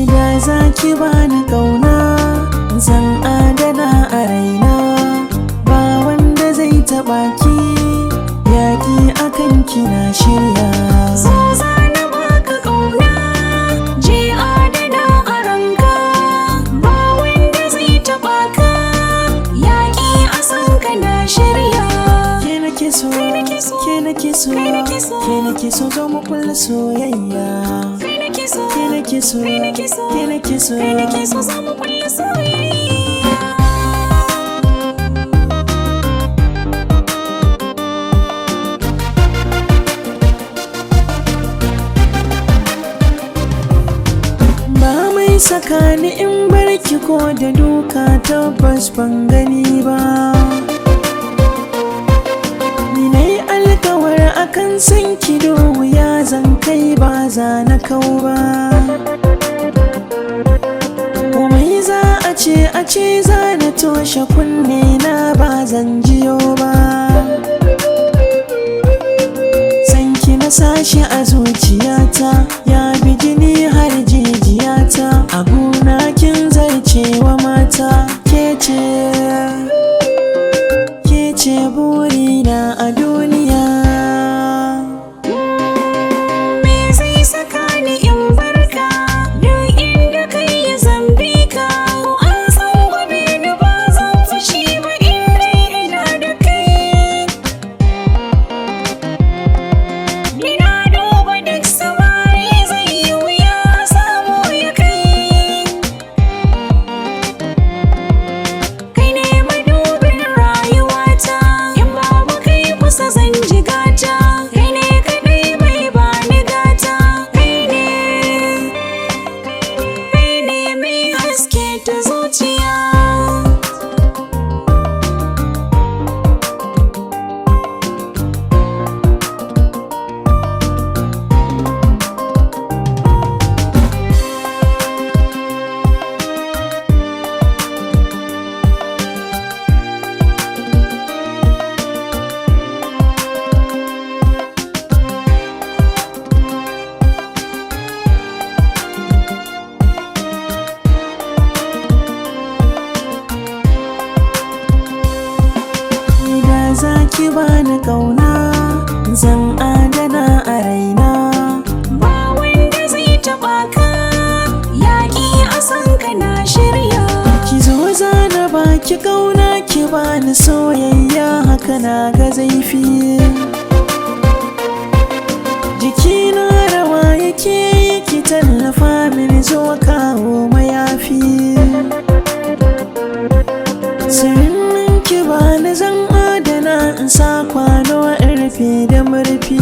Da za ki bani kauna, zan adana a raina. Ba wanda zai taɓa ki, yaƙi akan ki na shirya. So za na baka ƙauna, je adana a ranka. Ba wanda zai taɓa ka, yaƙi a san ka na shirya. Ke nake so, ke nake so, Kai nake so, ke nake so, zo mu kulla soyayya. Kai nake so, Ke nake so, kai nake so, ke nake so, kai nake so, za mu kulla soyayya. Ba mai sakani in barki ko da duka, tabbas ban gani ba. Ni nayi alkawar akan san ki, wuya zan kai ba za na kau ba. Komai za a ce a ce, za na toshe kunne na ba zan jiyo ba. Sanki na sashi a zuciyata, ya bi jini har jijiyata. A gona kin zarcewa mata, ke ce, ke ce burina a duniya. Me zai saka ni in barka? Duk inda kai ya zambe ka. Ko an san gobe ni ba zan fushi ba in dai ina da kai. Ni na duba duk samari, zai yi wuya samu ya kai. Kai ne madubin rayuwata, in babu kai kusa zan ji gata. Kai ne kaɗai mai bani gata, kai ne, kai ne mai haske ta zuciya. Da za ki bani kauna, zan adana a raina. Ba wanda zai taɓa ka, yaƙi a san ka na shirya. Ki zo zana baki kauna, ki bani soyayya, haka na ga zaifi. Jikina rawa yake yi, ki tallafa mini, zo kawo mayafi. Sirrin ki bani, zan adana, in sa kwano in rufe da murfi.